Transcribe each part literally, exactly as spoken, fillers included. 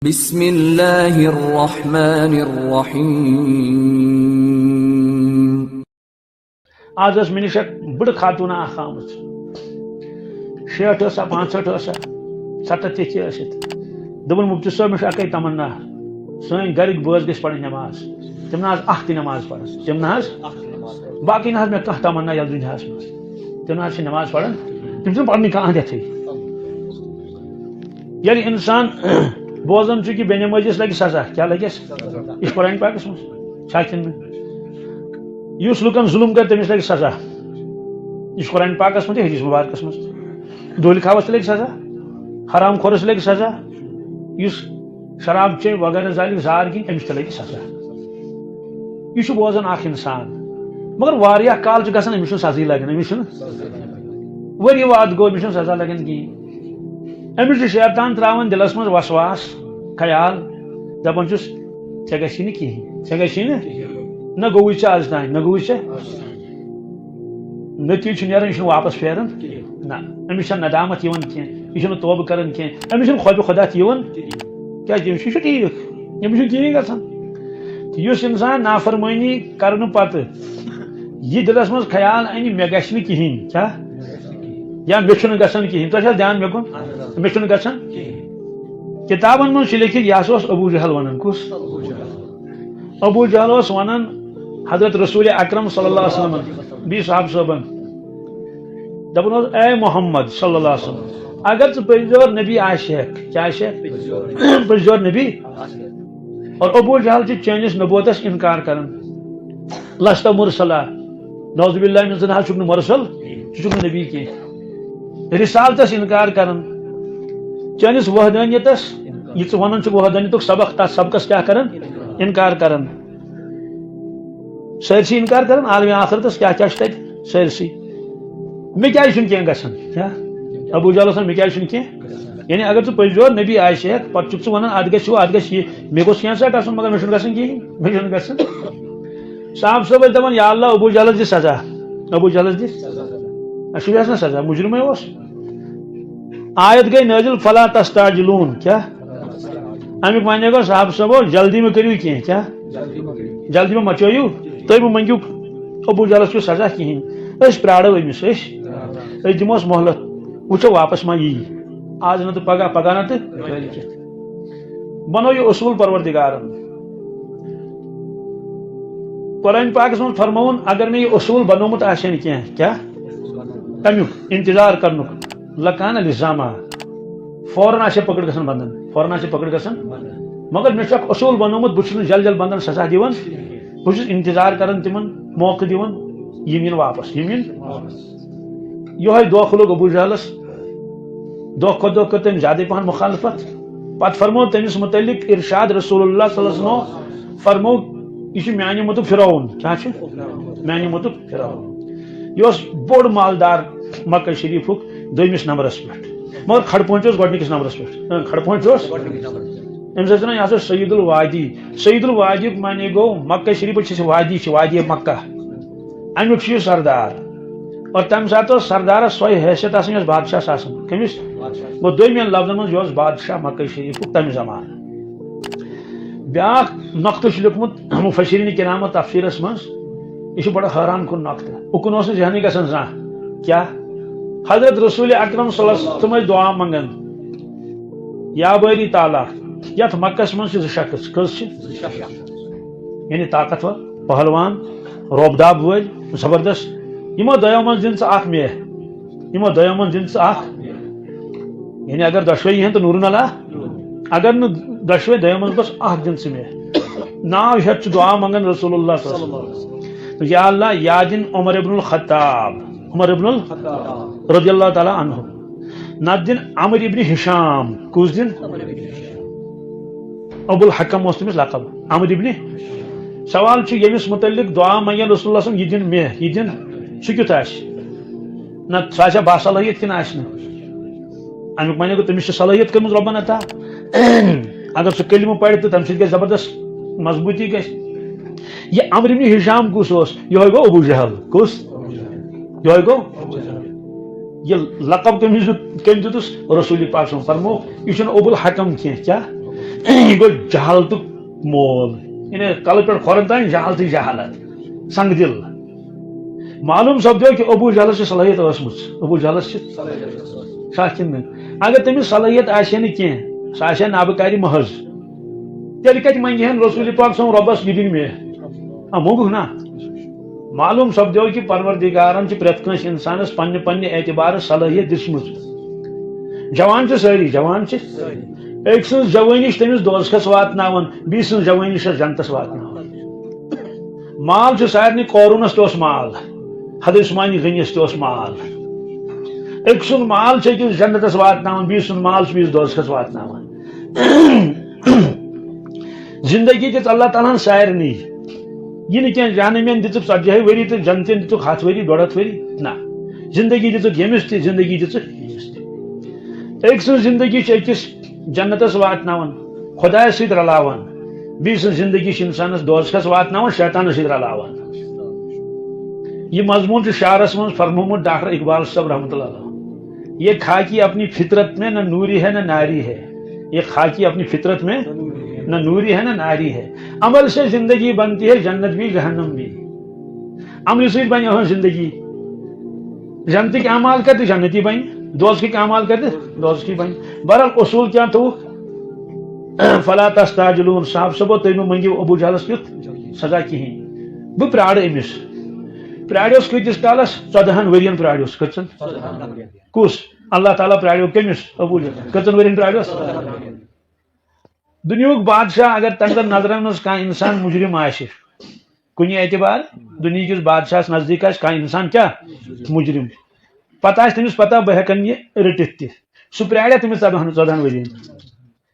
بسم الله الرحمن الرحيم. آز ٲس مےٚ نِش اکھ بٕڑٕ خاتوٗنا اکھ آمٕژ، شیٹھ ٲسا، پانٛژہٲٹھ ٲسا، ستتھ تہِ ہیٚکہِ ٲسِتھ۔ دوٚپُن، "مُفتی صٲب، مےٚ چھُ اکٕے تمنا، سٲنۍ گرٕکۍ بٲژ گٔژھۍ پرٕنۍ نٮ۪ماز۔ تِم نہ حظ اکھ تہِ نٮ۪ماز پران، تِم نہ حظ، باقٕے نہ حظ مےٚ کانٛہہ تمنا یتھ دُنیاہس منٛز۔ تِم نہ حظ چھِ نٮ۪ماز پران، تِم چھِنہٕ پرنٕے کانٛہہ عادتھٕے۔" ییٚلہِ انسان بوزان چھُ کہِ بے نمٲزِس لگہِ سزا، کیٛاہ لگٮ۪س؟ یہِ چھُ قرآن پاکس منٛز، چھا کِنہٕ نہٕ؟ یُس لُکن ظُلم کرِ، تٔمِس لگہِ سزا۔ یہِ چھُ قرآن پاکس منٛز تہٕ حدیث مبارکس منٛز۔ دۄہلہِ کھاوس تہِ لگہِ سزا، حرام خورس تہِ لگہِ سزا، یُس شراب چیٚیہِ وغٲر زالہِ زار کِنۍ، أمِس تہِ لگہِ سزا۔ یہِ چھُ بوزان اکھ انسان، مگر واریاہ کال چھُ گژھان، أمِس چھُنہٕ سزاے لگان، أمِس چھُنہٕ ؤری واد گوٚو، أمِس چھُنہٕ سزا لگان کِہیٖنۍ۔ أمِس چھُ شیطان تراوان دِلس منٛز وسواس، خیال، دپان چھُس، "ژےٚ گژھی نہٕ کِہیٖنۍ، ژےٚ گژھی نہٕ، نہ گوٚوُے ژےٚ از تام، نہ گوٚوُے ژےٚ۔" نتیٖجہٕ چھُ نیران، یہِ چھُنہٕ واپس پھیران۔ نہ، أمِس چھَنہٕ ندامت یِوان کینٛہہ، یہِ چھُنہٕ توبہٕ کران کینٛہہ، أمِس چھُنہٕ خوفِ خدا تہِ یِوان۔ کیٛازِ؟ أمِس چھُ ٹھیٖک، أمِس چھُنہٕ کِہیٖنۍ گژھان۔ تہٕ یُس انسان نافرمٲنی کرنہٕ پتہٕ یہِ دِلس منٛز خیال انہِ، "مےٚ گژھِ نہٕ کِہیٖنۍ"، کیٛاہ؟ یا "مےٚ چھُنہٕ گژھان کِہیٖنۍ"، تۄہہِ چھا دھیان مےٚ کُن؟ مےٚ چھُنہٕ گژھان۔ کِتابن منٛز چھُ لیکھِتھ، یہِ ہسا اوس ابو جہل ونان۔ کُس؟ ابو جہل اوس ونان حضرت رسول اکرم صلی اللہ علیہ وسلمن، بیٚیہِ صحابہٕ صٲبن، دپان اوس، "اے محمد صلی اللہ علیہ وسلم، اگر ژٕ پٔزۍ یور نبی آسہِ ہیکھ"، کیٛاہ آسہِ ہیکھ؟ پٔزۍ یور نبی۔ اور ابو جہل چھُ چٲنِس نبوتس انکار کران۔ "لست مرسلا"، نعوذ باللہ من، ژٕ نہ حظ چھُکھ نہٕ مرسل، ژٕ چھُکھ نہٕ نبی کینٛہہ۔ رسالتس انکار کران، چٲنِس وحدانیتس، یہِ ژٕ ونان چھُکھ وحدانیتُک سبق، تتھ سبقس کیٛاہ کران؟ انکار کران۔ سٲرسٕے انکار کران، عالمِ آخرتس کیٛاہ کیٛاہ چھُ تتہِ؟ سٲرسٕے۔ مےٚ کیٛازِ چھُنہٕ کینٛہہ گژھان؟ کیٛاہ؟ ابو جہلس ونان، "مےٚ کیٛازِ چھُنہٕ کینٛہہ؟" یعنی اگر ژٕ پٔزۍ یور نبی آسہِ ہیکھ، پتہٕ چھُکھ ژٕ ونان، "اتھ گژھِ ہُہ، اتھ گژھِ یہِ، مےٚ گوٚژھ کینٛہہ سا گژھُن، مگر مےٚ چھُنہٕ گژھان کِہیٖنۍ، مےٚ چھُنہٕ گژھان۔" صاحب صٲب ٲسۍ دپان، "یا اللہ، ابو جہلس دِ سزا، ابو جہلس دِ۔" اَسہِ چھُ یژھان سزا، مجرمے اوس۔ آیت گٔے نٲزِل، "فلا تستعجلون"، کیٛاہ؟ اَمیُک معنی گوٚو، صاحب صٲبو، جلدی مہ کٔرِو کینٛہہ، کیٛاہ؟ جلدی مہ مچٲیِو، تُہۍ مہ مٔنٛگِو ابو جہلس کیُتھ سزا کِہیٖنۍ۔ أسۍ پرٛارو أمِس، أسۍ، أسۍ دِموس مۄہلت، وٕچھو واپس ما یی۔ آز نہٕ تہٕ پگاہ، پگاہ نہٕ تہٕ کٲلۍ کٮ۪تھ۔ بنو یہِ اصوٗل پروردگارن۔ قرآن پاکس منٛز فرمووُن، اگر مےٚ یہِ اصوٗل بنوومُت آسہِ ہا نہٕ کینٛہہ، کیٛاہ؟ کمیُک انتظار کرنُک، لکان لزاما، فوراً آسہِ ہا پکڑ گژھان بندن، فوراً آسہِ ہا پکڑ گژھان۔ مگر مےٚ چھُ اکھ اصوٗل بنوومُت، بہٕ چھُس نہٕ جل جل بندن سزا دِوان، بہٕ چھُس انتظار کران تِمن، موقعہٕ دِوان، یِم یِن واپس، یِم یِن۔ یِہوٚے دھوکہٕ لوٚگ ابو جہلس، دۄہ کھۄتہٕ دۄہ کٔر تٔمۍ زیادَے پَہَن مُخالفت۔ پَتہٕ فرموو تٔمِس مُتعلِق اِرشاد رسول اللہ صلی اللہ علیہ وسلمو، فرموو، "یہِ چھُ میٛانہِ مُتُک فرعون۔" کیٛاہ چھُ؟ "میٛانہِ مُتُک فرعون۔" یہِ اوس بوٚڑ مالدار مکہ شریٖفُک دوٚیمِس نمبرَس پٮ۪ٹھ، مگر کھڑپونچ اوس گۄڈٕنِکِس نمبرَس پٮ۪ٹھ۔ اۭں، کھڑپونچ اوس۔ أمِس ٲسۍ وَنان، یہِ ہسا سید الوادی۔ سید الوادیُک معنی گوٚو، مکہ شریٖفٕچ یۄس وادی چھِ، وادی مکہ، اَمیُک چھُ یہِ سردار۔ اور تَمہِ ساتہٕ اوس سردارَس سۄے حیثیت آسان، یۄس بادشاہَس آسان۔ کٔمِس؟ گوٚو، دوٚیمٮ۪ن لفظن منٛز، یہِ اوس بادشاہ مکہ شریٖفُک تَمہِ زمانہٕ۔ بیٛاکھ نۄقطہٕ چھُ لیوٚکھمُت مفسرین کرامو تفسیٖرَس منٛز، یہِ چھُ بڑٕ حٲران کُن نۄقطہٕ۔ اُکُن اوس نہٕ ذہنٕے گژھان زانٛہہ۔ کیٛاہ؟ حضرت رسول اکرم صلی اللہ علیہ وسلم ٲسۍ دعا منٛگان، یا باری تعالیٰ، یَتھ مکس منٛز چھِ زٕ شخص۔ کٔژ چھِ؟ یعنی طاقتور، پہلوان، رۄب داب وٲلۍ، زبردست۔ یِمو دۄیو منٛز دِن ژٕ اکھ مےٚ۔ یِمو دۄیو منٛز دِن ژٕ اکھ۔ یعنی اگر دۄشوے یِہن تہٕ نوٗرُن اللہ۔ اگر نہٕ دۄشوے، دۄیو منٛز گوٚژھ اکھ دِن ژٕ مےٚ۔ ناو ہیٚتھ چھُ دُعا منٛگان رسول اللہ صلی اللہ علیہ وسلم۔ یا اللہ، یا دِن عمر ابن الخطاب، عمر ابن ال-، رضی اللہ تعالیٰ عنہ۔ نتہٕ دِن عمرو ابن ہشام۔ کُس دِن؟ ابو الحکم اوس تٔمِس لقب، عمرو ابن۔ سوال چھُ، ییٚمِس مُتعلِق دُعا منٛگن رسول اللہ صلی اللہ علیہ وسلم، یہِ دِن مےٚ، یہِ دِن، سُہ کیُتھ آسہِ؟ نہ، سُہ آسہِ باصلٲحیت کِنہٕ آسہِ نہٕ؟ اَمیُک معنی گوٚو، تٔمِس چھِ صلٲحیت کٔرمٕژ رۄبن عطا۔ اگر سُہ کلمہٕ پرِ تہٕ تَمہِ سۭتۍ گژھِ زبردست مضبوٗطی گژھِ۔ یہِ عمرو ابن ہشام کُس اوس؟ یِہوٚے گوٚو ابو جہل۔ کُس؟ یِہوٚے گوٚو؟ یہِ لقب کٔمِس دیُت، کٔمۍ دیُتُس؟ رسول پاک صلی اللہ علیہ وسلم فرموو، یہِ چھُنہٕ ابو الحکم کینٛہہ۔ کیٛاہ؟ یہِ گوٚو جہالتُک مول۔ یعنی کلہٕ پٮ۪ٹھ کھۄرن تام جہالتٕے جہالت، سنگ دل۔ معلوم سپدیو کہِ ابو جہلس چھِ صلٲحیت ٲسمٕژ۔ ابو جہلس چھِ صلٲحیت ٲسمٕژ۔ چھا کِنہٕ نہٕ؟ اگر تٔمِس صلٲحیت آسہِ ہے نہٕ کینٛہہ، سُہ آسہِ ہے نابکاری محض، تیٚلہِ کتہِ منگہِ ہن رسول پاک صلی اللہ علیہ وسلم، "رۄبس یہِ دِن مےٚ"؟ آ، موٚنگُکھ نا۔ معلوم سپدیو کہِ پروردگارن چھِ پرٛٮ۪تھ کٲنٛسہِ انسانس پننہِ پننہِ اعتبارٕ صلٲحیت دِژمٕژ۔ جوان چھِ سٲری، جوان چھِ۔ أکۍ سٕنٛز جوٲنی چھِ تٔمِس دوزخس واتناوان، بیٚیہِ سٕنٛز جوٲنی چھِ جنتس واتناوان۔ مال چھُ سارنٕے، قارونس تہِ اوس مال، حضرت عثمان غنیس تہِ اوس مال۔ أکۍ سُنٛد مال چھُ أکِس جنتس واتناوان، بیٚیہِ سُنٛد مال چھُ بیٚیِس دوزخس واتناوان۔ زندگی دِژ اللہ تعالیٰ ہن سارنٕے۔ یہِ نہٕ کینٛہہ، جہنمین دِژٕکھ ژتجی ؤری تہٕ جنتین دِژٕکھ ہتھ ؤری، ڈۄڈ ہتھ ؤری، نہ۔ زندگی دِژٕکھ ییٚمِس تہِ، زندگی دِژٕکھ ییٚمِس تہِ۔ أکۍ سٕنٛز زندگی چھِ أکِس جنتس واتناوان، خۄدایس سۭتۍ رلاوان، بیٚیہِ سٕنٛز زندگی چھِ انسانس دوزخس واتناوان، شیطانس سۭتۍ رلاوان۔ یہِ مضموٗن چھُ شعرس منٛز فرمومُت ڈاکٹر اقبال صٲب رحمتہ اللہ علیہ۔ "یہ خاکی اپنی فطرت میں نہ نوری ہے نہ ناری ہے، یہ خاکی اپنی فطرت میں نہ نوری ہے نہ ناری ہے، عمل سے زندگی بنتی ہے جنت بھی جہنم بھی۔" عملہِ سۭتۍ بنہِ یِہٕنٛز زندگی۔ جنتٕکۍ اعمال کر تہٕ جنتی بنہِ، دوزخٕکۍ اعمال کر تہٕ دوزخی بنہِ۔ بہرحال، اصوٗل کیٛاہ تھوٚوُکھ؟ "فلا تستعجلون"، صاحب صٲبو، تُہۍ مہٕ مٔنٛگِو ابو جہلس کیُتھ سزا کِہیٖنۍ۔ بہٕ پرٛارٕ أمِس۔ پرٛاریوس کۭتِس کالس؟ ژۄدہن ؤرین پرٛاریوس۔ کٔژن؟ کُس؟ اللہ تعالیٰ پرٛاریو کٔمِس؟ ابو جہل۔ کٔژن ؤرین پرٛاریوس؟ دُنیہُک بادشاہ، اگر تنگن نظرن منٛز کانٛہہ انسان مجرم آسہِ، کُنہِ اعتبار دُنیہکِس بادشاہس نزدیٖک آسہِ کانٛہہ انسان کیٛاہ؟ مجرم۔ پتہٕ آسہِ تٔمِس پتہ، بہٕ ہٮ۪کن یہِ رٔٹِتھ تہِ۔ سُہ پرٛارِ تٔمِس ژۄدہن، ژۄدہن ؤرین،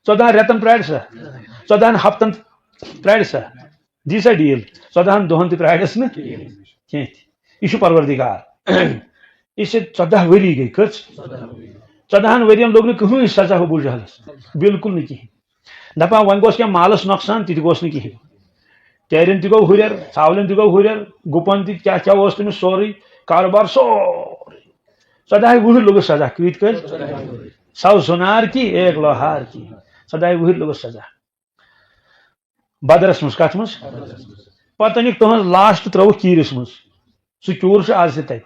ژۄدہن رٮ۪تن پرٛارِ سا، ژۄدہن ہفتن پرٛارِ سا، دی سا ڈیٖل، ژۄدہن دۄہن تہِ پرٛارٮ۪س نہٕ کینٛہہ تہِ۔ یہِ چھُ پروردگار۔ یہِ چھِ ژۄدہ ؤری گٔے۔ کٔژ؟ ژۄدہن ؤرین لوٚگ نہٕ کٕہٕنۍ سزا ابو جہلس، بالکل نہٕ کِہیٖنۍ۔ دپان وۄنۍ گوٚژھ کینٛہہ مالس نۄقصان، تہِ تہِ گوٚژھ نہٕ کِہیٖنۍ۔ تیرٮ۪ن تہِ گوٚو ہُرٮ۪ر، ژھاولٮ۪ن تہِ گوٚو ہُرٮ۪ر، گُپن تہِ کیٛاہ کیٛاہ اوس تٔمِس سورُے، کارٕبار سورُے۔ ژۄدہے وُہٕرۍ لوٚگُس سزا۔ کۭتۍ کٔرۍ؟ سو زُنار کی ایک لوہار کی۔ ژۄدہے وُہٕرۍ لوٚگُس سزا۔ بدرس منٛز، کتھ منٛز؟ پتہٕ أنِکھ تُہنٛز لاش تہٕ ترٲوٕکھ کیٖرِس منٛز۔ سُہ کیوٗر چھُ آز تہِ تتہِ۔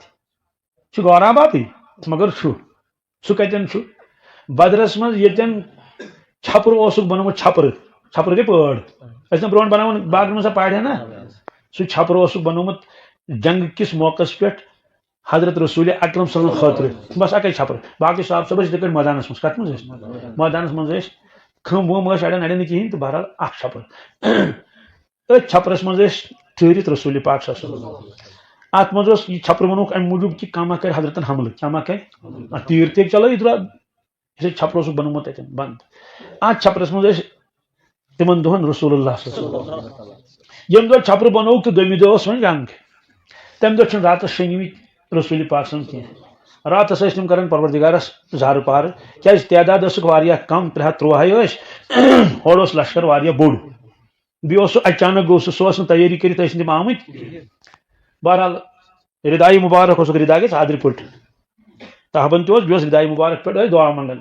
چھُ غوراب آبٕے، مگر چھُ۔ سُہ کتٮ۪ن چھُ؟ بدرس منٛز ییٚتٮ۪ن چھپرٕ اوسُکھ بنومُت، چھپرٕ، چھپرٕ گٔے پٲڑ۔ ٲسۍ نہٕ برونٛٹھ بناوان باغن منٛز سۄ پاڑِ ہنا؟ سُہ چھپرٕ اوسُکھ بنومُت جنگ کِس موقعس پٮ۪ٹھ حضرت رسول اکرم صلی اللہ علیہ وسلم خٲطرٕ۔ بس اکے چھپرٕ۔ باقٕے صاحب صٲب ٲسۍ یِتھے پٲٹھۍ مٲدانس منٛز۔ کتھ منٛز ٲسۍ؟ مٲدانس منٛز ٲسۍ۔ کھم وم ٲسۍ اڑٮ۪ن اڑٮ۪ن نہٕ کِہیٖنۍ تہٕ بہرحال اکھ چھپر۔ أتھۍ چھپرس منٛز ٲسۍ ٹھہرِتھ رسول پاک صلی اللہ علیہ وسلم۔ اتھ منٛز اوس یہِ چھپر ووٚنُکھ امہِ موٗجوٗب کہِ کانٛہہ ما کرِ حضرتن حملہٕ، کیٛاہ ما کرِ؟ آ، تیٖر تہِ چلٲوِتھ درٛاو۔ یُس یہِ چھپر اوسُکھ بنومُت اتٮ۪ن بنٛد۔ اتھ چھپرس منٛز ٲسۍ تِمن دۄہن رسول اللہ صلی اللہ علیہ وسلم۔ ییٚمہِ دۄہ چھپرٕ بنووُکھ تہٕ دوٚیمہِ دۄہ اوس وۄنۍ جنگ۔ تمہِ دۄہ چھِنہٕ راتس شۄنگمٕتۍ رسول پاک صلی اللہ علیہ وسلم کینٛہہ۔ راتس ٲسۍ تِم کران پروردگارس زارٕ پارٕ، کیازِ تعداد ٲسٕکھ واریاہ کم، ترٛےٚ ہتھ ترٛوہے ٲسۍ، ہورٕ اوس لشکر واریاہ بوٚڑ۔ بیٚیہِ اوس سُہ اچانک گوٚو سُہ، سُہ اوس نہٕ تیٲری کٔرِتھ ٲسۍ نہٕ تِم آمٕتۍ۔ بہرحال، ردایہِ مبارک اوسُکھ، ردا گٔے ژادرِ پٔٹ۔ تہبند تہِ اوس، بیٚیہِ اوس ردایہِ مبارک پٮ۪ٹھ، ٲسۍ دعا منٛگان۔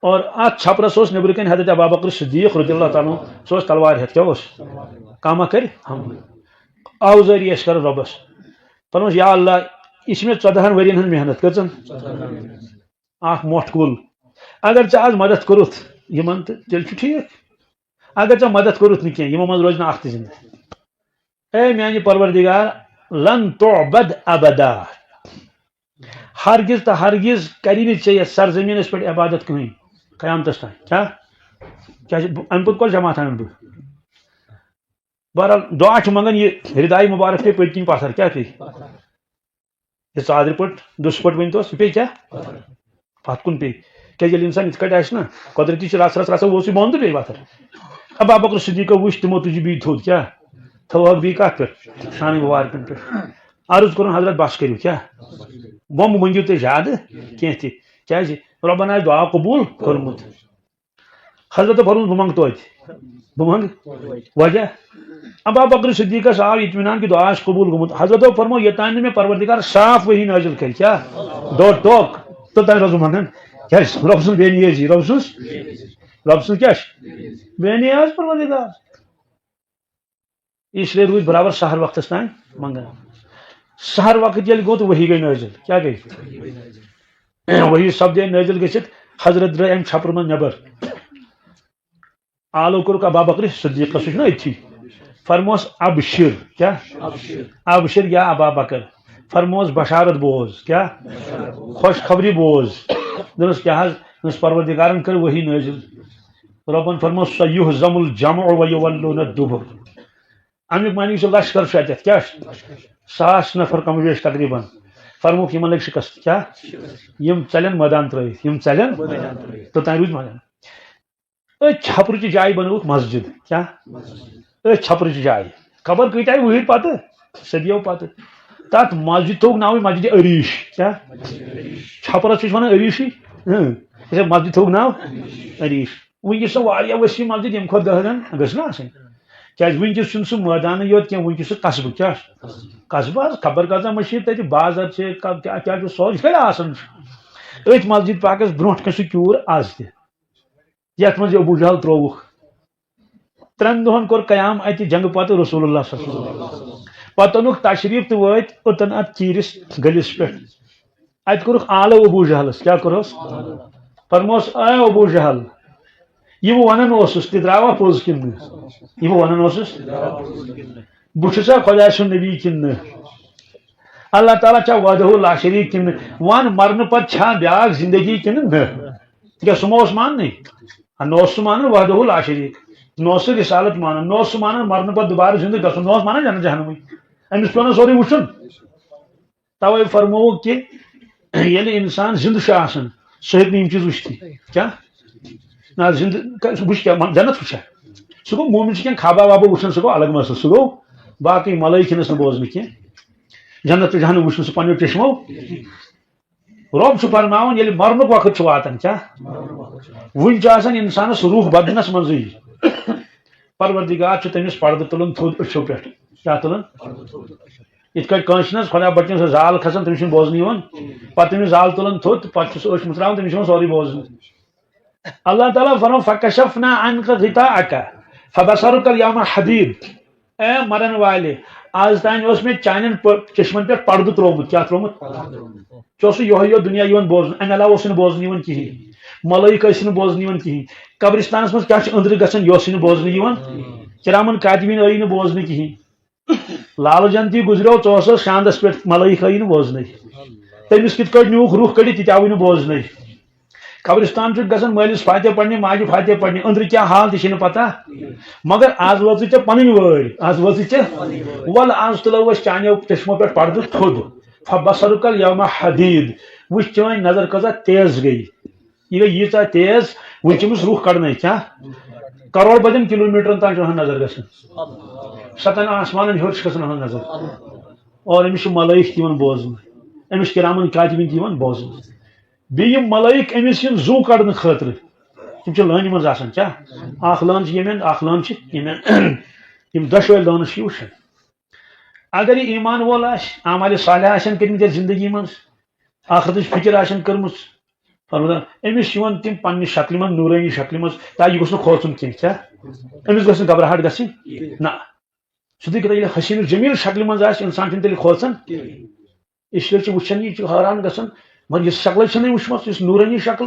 اور اتھ چھپرس اوس نیٚبرٕ کنہِ حضرت ابابکر صدیق رضی اللہ تعالیٰ عنہ، سُہ اوس تلوارِ ہٮ۪تھ، کیٛاہ اوس؟ کانٛہہ ما کرِ حملہٕ؟ آوزٲری ٲسۍ کران رۄبس، فرموس، یا اللہ، یہِ چھِ مےٚ ژۄدہن ؤرین ہٕنٛز محنت۔ کٔژن؟ اکھ مۄٹھ کُل۔ اگر ژےٚ آز مدد کوٚرُتھ یِمن تہٕ تیٚلہِ چھُ ٹھیٖک۔ اگر ژےٚ مدد کوٚرُتھ نہٕ کینٛہہ، یِمو منٛز روزِ نہٕ اکھ تہِ زِندٕ۔ اے میانہِ پروردگار، لن تعبد ابدا، ہرگز تہٕ ہرگز کری نہٕ ژےٚ یتھ سرزمینس پٮ۪ٹھ عبادت کٕہٕنۍ قیامتس تام۔ کیٛاہ؟ کیٛاہ چھِ بہٕ، امہِ پتہٕ کۄس جماعت انہٕ بہٕ؟ بہرحال، دعا چھُ منگان یہِ ردایہِ مبارک پیٚیہِ پٔتۍ کِنۍ پتھر۔ کیٛاہ پیٚیہِ؟ یہِ ژادرِ پٔٹ، دُسہٕ پٔٹ ؤنۍ تو، سُہ پیٚیہِ کیٛاہ؟ پتھ کُن پیٚیہِ۔ کیٛازِ ییٚلہِ انسان یِتھ کٲٹھۍ آسہِ نا، قۄدرتی چھِ رژھ رژھ رژھ ووت سُہ بۄن تہٕ پیٚیہِ پتھر۔ ابا بکر صدیقو وٕچھ، تِمو تُجہِ بیٚیہِ تھوٚد۔ کیٛاہ؟ تھٲوہَکھ بیٚیہِ کتھ پٮ۪ٹھ؟ شانہِ مبارکن پٮ۪ٹھ۔ عرض کوٚرُن، حضرت، بس کٔرِو، کیٛاہ؟ وۄنۍ مٔنگِو تُہۍ زیادٕ کینٛہہ تہِ۔ کیٛازِ؟ رۄبن آسہِ دعا قبوٗل کوٚرمُت۔ حضرت فرمووُن، بہٕ منٛگہٕ توتہِ۔ بہٕ منٛگہٕ۔ وجہ؟ ابا بکر صدیقس آو اطمینان کہِ دعا آسہِ قبوٗل گوٚمُت۔ حضرتو فرموو، یوٚتام نہٕ مےٚ پروردگار صاف وحی نٲزِل کرِ، کیٛاہ؟ ڈوٹ ٹاک۔ توٚتام روزٕ بہٕ منٛگان۔ کیٛازِ؟ رۄب سُنٛد بے نیٲزی، رۄب سٕنٛز۔ رۄب سٕنٛز کیٛاہ چھِ؟ بے نیاز پروردگار۔ اس لیے روٗدۍ برابر سحر وقتس تام منٛگان۔ سحر وقت ییٚلہِ گوٚو تہٕ وحی گٔے نٲزِل۔ کیٛاہ گٔے؟ وحی سپدے نٲزِل گٔژھِتھ حضرت درٛاے اَمہِ چھپرٕ منٛز نٮ۪بر۔ آلو کوٚرُکھ ابا بکر صدیقس، سُہ چھُنہ أتھی۔ فرموس، "ابشر"، کیٛاہ؟ "ابشر یا ابا بکر"۔ فرموس، "بشارت بوز"، کیٛاہ؟ "خوشخبری بوز"۔ دوٚپنس، "کیٛاہ حظ؟" دوٚپنس، "پروردگارن کٔر وحی نٲزِل"۔ رۄبن فرموس، "سیہزم الجمع ویولون الدبر"۔ امیُک معنی چھُ لشکر چھُ اتٮ۪تھ، کیٛاہ چھُ؟ ساس نفر کم و بیش تقریباً۔ فرمووُکھ، "یِمن لگہِ شکست"۔ کیٛاہ؟ "یِم ژلن مٲدان ترٲوِتھ، یِم ژلن"۔ توٚتام روٗدۍ مٲدان۔ أتھۍ چھپرٕچہِ جایہِ بنٲوٕکھ مسجد۔ کیٛاہ؟ أتھۍ چھپرٕچہِ جایہِ۔ خبر کۭتیٛاہ وُہٕرۍ پتہٕ، صدیو پتہٕ۔ تتھ مسجد تھوٚوُکھ ناوٕے مسجد عریش۔ کیٛاہ؟ چھپرس چھِ أسۍ ونان عریشی۔ اۭں۔ یہِ چھےٚ مسجد تھوٚوُکھ ناو عریش۔ وٕنکیٚس چھےٚ واریاہ وسیع مسجد، ییٚمہِ کھۄتہٕ دہ گٔژھ نہ آسٕنۍ۔ کیٛازِ وٕنکیٚس چھُنہٕ سُہ مٲدانٕے یوت کینٛہہ، وٕنکیٚس چھُ قصبہٕ۔ کیٛاہ چھُ؟ قصبہٕ حظ، خبر کۭژاہ مٔشیٖد تَتہِ، بازر چھِ، کا-، کیٛاہ، کیٛاہ چھُ، سورُے چھُ آسان چھُ۔ أتھۍ مسجد پاکس برونٛٹھ کنہِ سُہ کیوٗر از تہِ۔ یتھ منٛز یہِ ابو جہل ترووُکھ۔ ترٛٮ۪ن دۄہن کوٚر قیام اتہِ جنگہٕ پتہٕ رسول اللہ صلی اللہ علیہ وسلم۔ پتہٕ اوٚنُکھ تشریف تہٕ وٲتۍ اوٚتن اتھ کیٖرِس گٔلِس پٮ۪ٹھ۔ اتہِ کوٚرُکھ آلو ابو جہلس۔ کیٛاہ کوٚرہوس؟ فرموس، "اے ابو جہل، یہِ بہٕ ونان اوسُس، تہِ درٛاوا پوٚز کِنہٕ نہٕ؟ یہِ بہٕ ونان اوسُس، بہٕ چھُسا خۄداے سُنٛد نبی کِنہٕ نہٕ؟ اللہ تعالیٰ چھا وحدہ لا شریٖک کِنہٕ نہٕ؟ ون، مرنہٕ پتہٕ چھا بیٛاکھ زندگی کِنہٕ نہٕ؟" تِکیٛازِ سُہ ما اوس ماننٕے؟ نہ اوس سُہ مانان وحدہ لا شریٖک، نہ اوس سُہ رسالت مانان، نہ اوس سُہ مانان مرنہٕ پتہٕ دُبارٕ زِندٕ گژھُن، نہ اوس مانان جنت جہنمٕے۔ أمِس پیوٚو نہ سورُے وٕچھُن۔ توے فرمووُکھ کہِ ییٚلہِ انسان زِندٕ چھُ آسان، سُہ ہیٚکہِ نہٕ یِم چیٖز وٕچھتھٕے۔ کیٛاہ؟ نہ، زِندٕ ک-، سُہ وٕچھِ کیٛاہ؟ م-، جنت وٕچھا؟ سُہ گوٚو، مومن چھُ کینٛہہ خوابہ وابہ وٕچھان، سُہ گوٚو الگ مسلہٕ۔ سُہ گوٚو باقٕے ملٲیِک چھِنہٕ بوزنہٕ کینٛہہ۔ جنت تہٕ جہنم وٕچھنہٕ سُہ پنٛنیو چشمو۔ رۄب چھُ فرماوان، ییٚلہِ مرنُک وقت چھُ واتان، کیٛاہ؟ وُنہِ چھُ آسان انسانس روح بدنس منٛزٕے۔ پروردگار چھُ تٔمِس پردٕ تُلان تھوٚد أچھو پٮ۪ٹھ۔ کیٛاہ تُلان؟ یِتھ کٲٹھۍ کٲنٛسہِ چھِنہٕ حظ خۄدا بچن سۄ زال کھسان، تٔمِس چھُنہٕ بوزنہٕ یِوان۔ پتہٕ تٔمِس زال تُلان تھوٚد تہٕ پتہٕ چھُ سُہ أچھ مُژراوان، تٔمِس چھُ یِوان سورُے بوزنہٕ۔ اللہ تعالیٰ فرماوان، "فکشفنا عنک غطاءک فبصرک الیوم حدید"۔ اے مرن والے، آز تام اوس مےٚ چانٮ۪ن پ-، چشمن پٮ۪ٹھ پردٕ تروومُت۔ کیٛاہ تروومُت؟ ژےٚ اوسُے یِہوٚے یوت دُنیا یِوان بوزنہٕ، امہِ علاوٕ اوسُے نہٕ بوزنہٕ یِوان کِہیٖنۍ۔ ملٲیِک ٲسۍ نہٕ بوزنہٕ یِوان کِہیٖنۍ۔ قبرستانس منٛز کیٛاہ چھُ أنٛدرٕ گژھان، یہِ اوسُے نہٕ بوزنہٕ یِوان۔ کِرامن کاتبیٖن ٲیی نہٕ بوزنہٕ کِہیٖنۍ۔ لال جنتی گُزریو، ژٕ اوسُس شاندس پٮ۪ٹھ، ملٲیِک ٲیی نہٕ بوزنَے۔ تٔمِس کِتھ کٲٹھۍ نیوٗکھ روح کٔڑِتھ، تہِ تہِ آوٕے نہٕ بوزنَے۔ قبرستان چھُکھ گژھان مٲلِس فاتحہ پرنہِ، ماجہِ فاتحہ پرنہِ، أنٛدرٕ کیٛاہ حال تہِ چھِنہٕ پتہ۔ مگر آز وٲژٕے ژےٚ پنٕنۍ وٲرۍ، آز وٲژٕے ژےٚ۔ وَلہٕ آز تُلو أسۍ چانیو چشمو پٮ۪ٹھ پردٕ تھوٚد۔ فبصرک الیوم حدید۔ وٕچھ چٲنۍ نظر کۭژاہ تیز گٔے۔ یہِ گٔے ییٖژاہ تیز، وٕنہِ چھِ أمِس روح کڑنَے۔ کیٛاہ؟ کرور بدٮ۪ن کلوٗمیٖٹرن تام چھُ أہنٛز نظر گژھان۔ ستن آسمانن ہیوٚر چھِ گژھان أہنٛز نظر۔ اور أمِس چھِ ملٲیِک تہِ یِوان بوزنہٕ، أمِس چھِ کِرامن کاتبیٖن تہِ یِوان بوزنہٕ۔ بیٚیہِ یِم ملٲیِک أمِس یِن زُو کڑنہٕ خٲطرٕ، تِم چھِ لٲنہِ منٛز آسان۔ کیٛاہ؟ اکھ لٲن چھِ ییٚمٮ۪ن، اکھ لٲن چھِ ییٚمٮ۪ن۔ یِم دۄشوَے لٲنہٕ چھِ یہِ وٕچھان۔ اگر یہِ ایٖمان وول آسہِ، اعمالِ صالحہ آسن کٔرمٕتۍ یَتھ زندگی منٛز، ٲخرتٕچ فِکر آسن کٔرمٕژ، فرمودن، أمِس چھِ یِوان تِم پننہِ شکلہِ منٛز، نوٗرٲنی شکلہِ منٛز، تاکہِ یہِ گوٚژھ نہٕ کھوژُن کینٛہہ۔ کیٛاہ؟ أمِس گوٚژھ نہٕ گھبراہٹ گژھٕنۍ۔ نہ۔ صدیق ییٚلہِ حسین الجمیل شکلہِ منٛز آسہِ، انسان چھُنہٕ تیٚلہِ کھوژان۔ اس لیے چھِ وٕچھان، یہِ چھُ حٲران گژھان، مگر یہِ شکلٕے چھَنہٕ أمۍ وٕچھمٕژ، یُس نوٗرٲنی شکل۔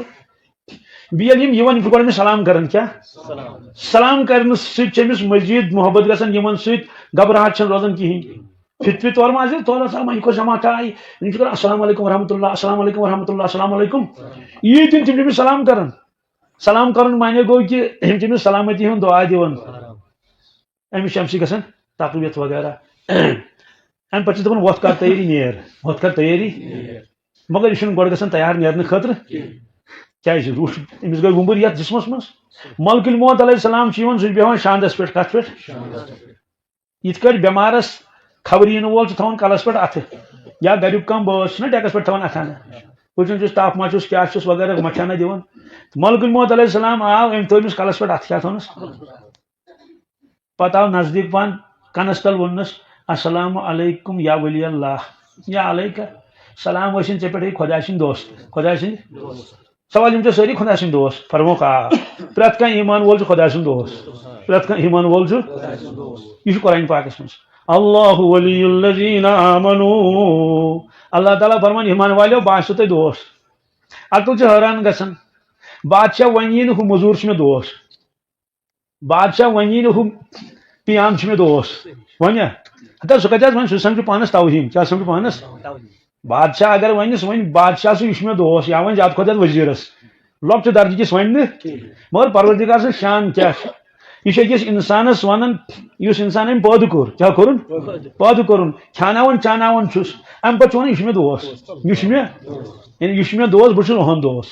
بیٚیہِ ییٚلہِ یِم یِوان، یِم چھِ گۄڈٕ أمِس سلام کران۔ کیٛاہ؟ سلام کرنہٕ سۭتۍ چھِ أمِس مزید محبت گژھان یِمن سۭتۍ، گھبراہٹ چھَنہٕ روزان کِہیٖنۍ۔ فطری طور ما آسہِ، تورٕ آسان وۄنۍ کۄس جماعت آیہِ، یِم چھِ کران، "السلام علیکم ورحمۃ اللہ، السلام علیکم ورحمۃ اللہ، السلام علیکم"۔ ییٖتۍ تِم، تِم چھِ أمِس سلام کران۔ سلام کرُن معنی گوٚو کہِ یِم چھِ أمِس سلامتی ہُنٛد دُعا دِوان۔ أمِس چھِ اَمہِ سۭتۍ گژھان تقویت وغیرہ۔ اَمہِ پتہٕ چھِ دَپان، "وۄتھ کر تیٲری، نیر، وۄتھ کر تیٲری۔" مگر یہِ چھُنہٕ گۄڈٕ گژھان تیار نیرنہٕ خٲطرٕ۔ کیٛازِ؟ روح چھُ، أمِس گٔے وُمبٕر یَتھ جسمس منٛز۔ ملک الموت علیہ السلام چھُ یِوان، سُہ چھُ بیٚہوان شاندس پٮ۪ٹھ۔ کتھ پٮ۪ٹھ؟ یِتھ کٲٹھۍ بٮ۪مارس خبر یِنہٕ وول چھُ تھاوان کلس پٮ۪ٹھ اَتھٕ، یا گریُک کانٛہہ بٲژ چھُنہ ڈیکس پٮ۪ٹھ تھاوان اَتھٕ ہنا، وٕچھان چھُس تپھ ما چھُس، کیٛاہ چھُس وغیرہ، مَٹھیٛانہ دِوان۔ ملک الموت علیہ السلام آو، أمۍ تھوو أمِس کلس پٮ۪ٹھ اَتھٕ، کیٛاہ تھوونس؟ پتہٕ آو نزدیٖک پہن، کنس تل ووٚننس، "السلام علیکم یا ولی اللہ، یا علیکہ سلام ٲسِن ژےٚ پٮ۪ٹھ، ہے خۄداے سٕنٛدۍ دوست، خۄداے سٕنٛدۍ۔" سوال، یِم چھا سٲری خۄداے سٕنٛدۍ دوس؟ فرموکھ، آ۔ پرٛٮ۪تھ کانٛہہ ایمان وول چھُ خۄداے سُنٛد دوس۔ پرٛٮ۪تھ کانٛہہ ایمان وول چھُ۔ یہِ چھُ قرآن پاکس منٛز، اللہ ولی الذین آمنو۔ اللہ تعالیٰ فرمان، ایمان والیو، بہٕ آسو تۄہہِ دوس۔ عقل چھِ حٲران گژھان۔ بادشاہ وۄنۍ یی نہٕ ہُہ مٔزوٗر چھُ مےٚ دوس۔ بادشاہ وۄنی نہٕ ہُہ پیام چھُ مےٚ دوس۔ وۄنۍ ہا؟ ہتا سُہ کتہِ حظ وۄنۍ؟ سُہ سمجھِ پانس توہین۔ کیٛاہ سمجھِ پانس؟ بادشاہ اگر ونس وۄنۍ بادشاہ سُہ، یہِ چھُ مےٚ دوس، یا وۄنۍ زیادٕ کھۄتہٕ زیادٕ وزیرس۔ لۄکچہِ درجہٕ کِس ونہِ نہٕ۔ مگر پروردگار سٕنٛز شان کیٛاہ چھِ؟ یہِ چھُ أکِس انسانس ونان، یُس انسان أمۍ پٲدٕ کوٚر۔ کیٛاہ کوٚرُن؟ پٲدٕ کوٚرُن۔ کھیاناوان چاناوان چھُس۔ امہِ پتہٕ چھُ ونان، یہِ چھُ مےٚ دوس۔ یہِ چھُ مےٚ، یعنی یہِ چھُ مےٚ دوس، بہٕ چھُس اُہُنٛد دوس۔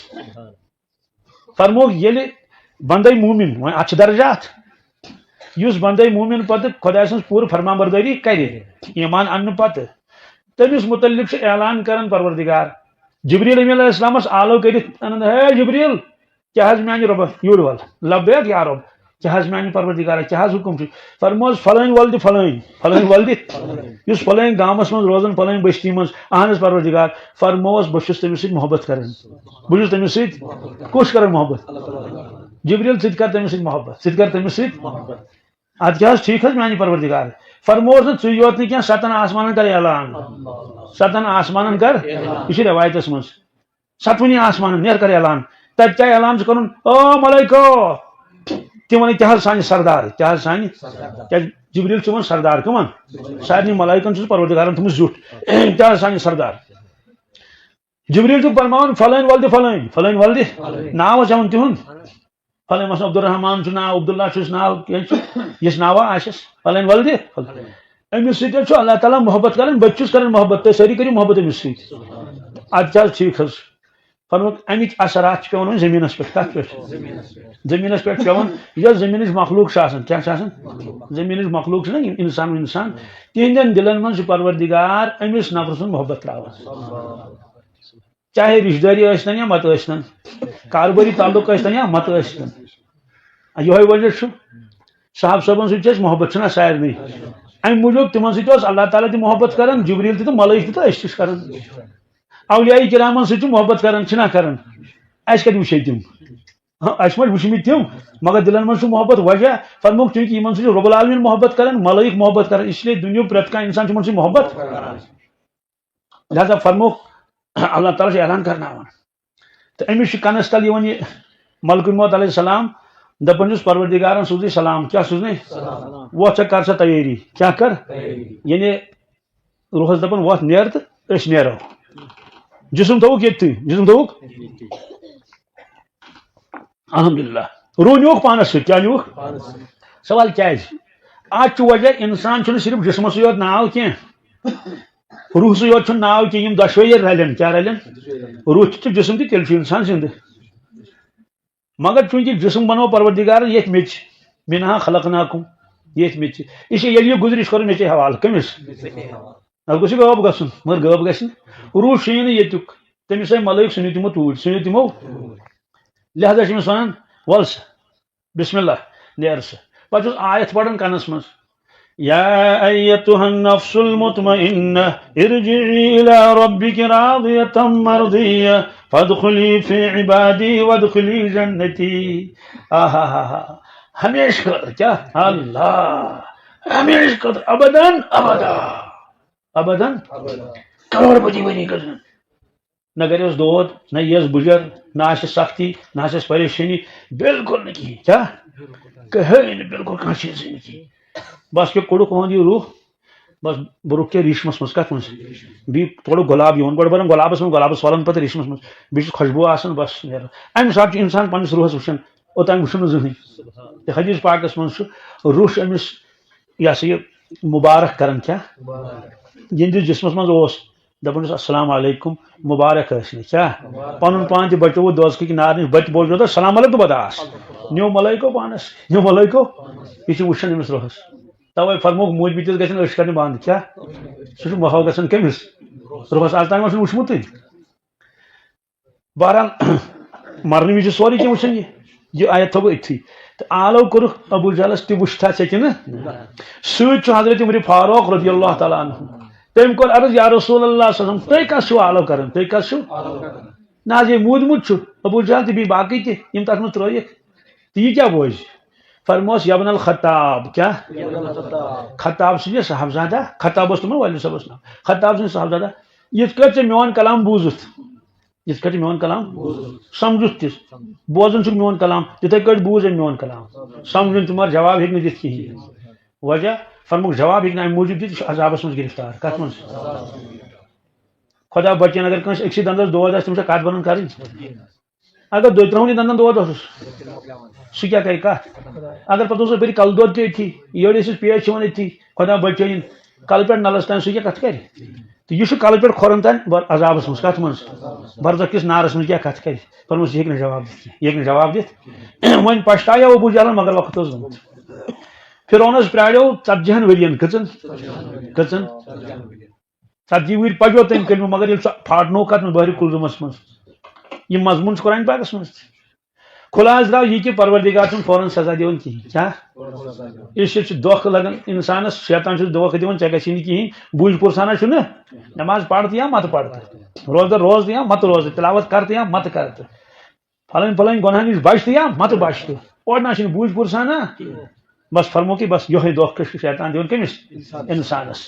فرمووُکھ، ییٚلہِ بندے مومن، وۄنۍ اتھ چھِ درجات، یُس بندے مومن پتہٕ خۄداے سٕنٛز پوٗرٕ فرمان بردٲری کرِ، ایمان اننہٕ پتہٕ، تٔمِس متعلق چھُ اعلان کران پروردگار۔ جبریل امین علیہ السلامس آلو کٔرِتھ انان، ہے جبریل، کیٛاہ حظ میانہِ رۄبہ، یوٗرۍ وَل، لبیک یا رۄب، کیٛاہ حظ میانہِ پروردگارا، کیٛاہ حظ حُکُم چھُ؟ فرمووس، فلٲنۍ وَل دِ فلٲنۍ، فلٲنۍ وَل دِ، یُس فلٲنۍ گامس منٛز روزان، فلٲنۍ بستی منٛز، اہن حظ پروردگار، فرمووس، بہٕ چھُس تٔمِس سۭتۍ محبت کران۔ بہٕ چھُس تٔمِس سۭتۍ، کُس کران محبت؟ جبریل، ژٕ تہِ کر تٔمِس سۭتۍ محبت، ژٕ تہِ کر تٔمِس سۭتۍ۔ ادٕ کیٛاہ حظ، ٹھیٖک حظ، میانہِ پروردگار۔ فرمووس نہٕ ژٕے یوت نہٕ کینٛہہ، ستن آسمانن کر اعلان، ستن آسمانن کر، یہِ چھِ رٮ۪وایتس منٛز۔ ستوٕنی آسمانن نیر کر اعلان۔ تتہِ کیٛاہ اعلان چھُ کرُن؟ او ملائکو! تِم ونن، کیٛاہ حظ سانہِ سردار، کیٛاہ حظ سانہِ؟ کیٛازِ جبریل چھُ یِمن سردار کٕمن؟ سارنٕے ملائکن چھُ پروردگارن تھوٚمُت زیُٹھ۔ کیٛاہ حظ سانہِ سردار؟ جبریل چھُ فرماوان، فلٲنۍ ول دِ فلٲنۍ، فلٲنۍ ول دِ۔ ناو حظ ہٮ۪وان تِہُنٛد۔ فلٲنۍ مثلاً عبدالرحمان چھُ ناو، عبداللہ چھُس ناو، کینٛہہ چھُ، یُس ناوا آسٮ۪س، فلٲنۍ ول دِ فلٲنۍ۔ أمِس سۭتۍ حظ چھُ اللہ تعالیٰ محبت کران، بہٕ تہِ چھُس کران محبت، تُہۍ سٲری کٔرِو محبت أمِس سۭتۍ۔ اَدٕ کیٛاہ حظ، ٹھیٖک حظ چھُ۔ فرمووُکھ، اَمِکۍ اثرات چھِ پٮ۪وان وۄنۍ زٔمیٖنَس پٮ۪ٹھ۔ کَتھ پٮ۪ٹھ؟ زٔمیٖنَس پٮ۪ٹھ پٮ۪وان۔ یۄس زٔمیٖنٕچ مخلوق چھِ آسان، کیٛاہ چھِ آسان؟ زٔمیٖنٕچ مخلوق چھِنہ یِم اِنسان وِنسان، تِہِنٛدٮ۪ن دِلَن منٛز چھُ پروردگار أمِس نفرٕ سُنٛد محبت ترٛاوان۔ چاہے رشتہٕ دٲری ٲسۍتن یا مت ٲسۍتن، کاربٲری تعلق ٲسۍتن یا مت ٲسۍتن۔ یِہوٚے وجہ چھُ، صحابہٕ صٲبن سۭتۍ چھِ اَسہِ محبت، چھُنہ سارنٕے؟ اَمہِ موٗجوٗب تِمن سۭتۍ اوس اللہ تعالیٰ تہِ محبت کران، جبریل تہِ تہٕ ملٲیِک تہِ تہٕ أسۍ تہِ چھِ کران۔ اولیاء کرامن سۭتۍ چھِ محبت کران، چھِنہ کران؟ اَسہِ کَتہِ وٕچھے تِم؟ ہاں، اَسہِ ما چھِ وٕچھمٕتۍ تِم؟ مگر دِلن منٛز چھُ محبت۔ وجہ فرمووُکھ، چوٗنٛکہِ یِمن سۭتۍ چھُ رب العالمین محبت کران، ملٲیِک محبت کران، اس لیے دُنیہُک پرٛٮ۪تھ کانٛہہ اِنسان چھُ یِمن سۭتۍ محبت کران۔ لہذا فرمووُکھ، اللہ تعالیٰ چھُ اعلان کرناوان۔ تہٕ أمِس چھُ کنس تل یِوان یہِ ملک الموت علیہ السلام، دپان چھُس، پروردگارن سوٗزٕے سلام۔ کیٛاہ سوٗزنَے؟ سلام۔ وۄتھ ژٕ، کر سا تیٲری۔ کیٛاہ کر؟ تیٲری۔ یعنی روحس دپان، وۄتھ نیر تہٕ أسۍ نیرو۔ جسم تھوٚوُکھ ییٚتھی، جسم تھوٚوُکھ۔ الحمدللہ۔ روح نیوٗکھ پانس سۭتۍ۔ کیٛاہ نیوٗکھ؟ پانس سۭتۍ۔ سوال کیٛازِ؟ اتھ چھُ وجہ، انسان چھُنہٕ صرف جسمس سۭتۍ یوت ناو کینٛہہ۔ روح سۭتۍ یوت چھُنہٕ ناو کینٛہہ، یِم دۄشوے ییٚلہِ رلن، کیٛاہ رلن؟ روح تہِ تہٕ جسم تہِ، تیٚلہِ چھُ انسان زندٕ۔ مگر چوٗنٛکہِ جسم بنوو پروردگارن ییٚتھۍ میٚژِ، منہا خلقناکم، ییٚتھۍ میٚژِ، یہِ چھِ، ییٚلہِ یہِ گُزرِ، یہِ چھُ کرُن میٚژے حوالہٕ۔ کٔمِس؟ نتہٕ گوٚژھ یہِ غٲب گژھُن، مگر غٲب گژھِ نہٕ۔ روح چھُ یی نہٕ ییٚتیُک، تٔمِس آیہِ ملٲیِک، ژھٕنِو تِمو توٗرۍ، ژھٕنِو تِمو۔ لہذا چھِ أمِس ونان، ول سا، بسم اللہ، نیر سا۔ پتہٕ چھُس آیت پران کنس منٛز، یا ایتها النفس المطمئنہ، ارجعی الی ربک راضیۃ مرضیہ، فادخلی فی عبادی وادخلی جنتی۔ آہا ہا ہا۔ ہمیشہ خٲطرٕ کیٛاہ؟ اللہ۔ ہمیشہ خٲطرٕ، ابداً ابدا۔ ابداً۔ کروڑ پتی بنی گژھن۔ نہ کریس دود، نہ یِیَس بُجر، نہ آسٮ۪س سختی، نہ آسٮ۪س پریشٲنی، بالکل نہٕ کِہیٖنۍ۔ کیٛاہ؟ کٕہٕنۍ نہٕ، بالکل کانٛہہ چیٖزٕے نہٕ کِہیٖنۍ۔ بس کہِ کوٚڑُکھ اُہُنٛد یہِ روح، بس بہٕ رُکہٕ کیٛاہ ریٖشمَس منٛز۔ کَتھ منٛز؟ بیٚیہِ تھوڑا گۄلاب یِوان، گۄڈٕ بَران گۄلابَس منٛز، گۄلابَس پھۄلان پَتہٕ ریٖشمَس منٛز، بیٚیہِ چھِ خۄشبوٗ آسان، بس نیران۔ اَمہِ ساتہٕ چھُ اِنسان پنٛنِس روحَس وٕچھان، اوٚتام وٕچھُن نہٕ زٕہٕنۍ۔ تہٕ حدیٖث پاکَس منٛز چھُ، روح چھُ أمِس، یہِ ہسا یہِ، مُبارک کران۔ کیٛاہ؟ یِہنٛدِس جسمَس منٛز اوس، دَپان اوس، "السلام علیکم، مُبارک ٲسِو"۔ کیٛاہ؟ پَنُن پان تہِ بچووُکھ دوزخٕکۍ نارٕ نِش، بَتہِ بوزنو تۄہہِ، "السلام علیکم"، بَتہٕ آس۔ نیو ملٲیکو پانَس، نیو ملٲیکو۔ یہِ چھِ وٕچھان أمِس روحَس۔ تَوَے فرمووُکھ، موٗدۍ بٕتھِس گژھن أچھ کَرنہِ بنٛد۔ کیٛاہ؟ سُہ چھُ محو گژھان کٔمِس؟ روحَس۔ آز تام ما چھُنہٕ وٕچھمُتٕے؟ بہرحال، مرنہٕ وِزِ چھُ سورُے کینٛہہ وٕچھان یہِ۔ یہِ آیت تھوٚو بہٕ أتھی۔ تہٕ آلو کوٚرُکھ ابو جہلس تہِ، وٕچھتھا ژےٚ کِنہٕ؟ سۭتۍ چھُ حضرت عمر فاروق رضی اللہ تعالیٰ عنہ۔ تٔمۍ کوٚر عرض، یا رسول اللہ صلی اللہ علیہ وسلم، تُہۍ کس چھِو آلو کران؟ تُہۍ کس چھِو؟ نہ حظ، یہِ موٗدمُت چھُ ابو جہل تہٕ بیٚیہِ باقٕے تہِ، یِم تَتھ منٛز ترٲیِکھ۔ تہٕ یہِ کیٛاہ بوزِ؟ فرموس، "یبن الخطاب"، کیٛاہ؟ خطاب سٕنٛدِ صاحبزادہ، خطاب اوس تِمن والد صٲبس ناو، خطاب سٕنٛدِ صاحبزادہ، یِتھ کٲٹھۍ ژےٚ میون کلام بوٗزُتھ، یِتھ کٲٹھۍ ژےٚ میون کلام سمجھُتھ تہِ، بوزان چھُکھ میون کلام، تِتھے کٲٹھۍ بوٗز أمۍ میون کلام، سمجھُن تہِ، مگر جواب ہیٚکہِ نہٕ دِتھ کِہیٖنۍ۔ وجہ؟ فرمووُکھ، جواب ہیٚکہِ نہٕ اَمہِ موٗجوٗب دِتھ، یہِ چھُ عذابس منٛز گرفتار۔ کتھ منٛز؟ خدا بچٲیِن، اگر کٲنٛسہِ أکسٕے دندس دود آسہِ، تٔمِس چھا کتھ بنان کرٕنۍ؟ اگر دۄیہِ ترٛہن دندن دود اوسُس، سُہ کیٛاہ کرِ کتھ؟ اگر پتہٕ اوسُس بٔرِتھ کلہٕ دود تہِ أتھی، یٔڈ ٲسِس پیش چھِ یِوان أتھی، خدا بچٲیِن، کلہٕ پٮ۪ٹھ نلس تام، سُہ کیٛاہ کتھ کرِ؟ تہٕ یہِ چھُ کلہٕ پٮ۪ٹھ کھۄرن تام بر-، عذابس منٛز۔ کتھ منٛز؟ برزخ کِس نارس منٛز کیٛاہ کتھ کرِ؟ فرمووُس، یہِ ہیٚکہِ نہٕ جواب دِتھ کینٛہہ، یہِ ہیٚکہِ نہٕ جواب دِتھ۔ وۄنۍ پشتایو ابو جہلن، مگر وقت اوس گوٚمُت۔ فرعونس پرٛاریو ژتجی ہن ؤرین۔ کٔژن؟ کٔژن؟ ژتجی وُہٕرۍ پجو تٔمۍ کٔرمٕتۍ، مگر ییٚلہِ سُہ پھاٹنوو کتھ منٛز؟ بحرِ کلثومس منٛز۔ یہِ مضموٗن چھُ قرآن پاکس منٛز تہِ۔ خلاصہٕ درٛاو یہِ کہِ پروردگار چھُنہٕ فوراً سزا دِوان کِہیٖنۍ۔ کیٛاہ؟ أسۍ چھِ دھوکہٕ لگان انسانس، شیطان چھُ دھوکہٕ دِوان، "ژےٚ گژھی نہٕ کِہیٖنۍ، بوٗزۍ پُرسانا چھُنہٕ، نماز پرتہٕ یا مت پرتہٕ، روزدر روزتہٕ یا مت روزتہٕ، تلاوت کرتہٕ یا مت کرتہٕ۔" فلٲنۍ فلٲنۍ گۄناہن نِش بچ تہٕ یا مت بچ تہٕ۔ اورٕ نہ چھِنہٕ بوٗزۍ پُرسانا۔ بس فرمووُکھ، بس یِہوٚے دھوکہٕ چھُ شیطان دِوان کٔمِس؟ انسانس۔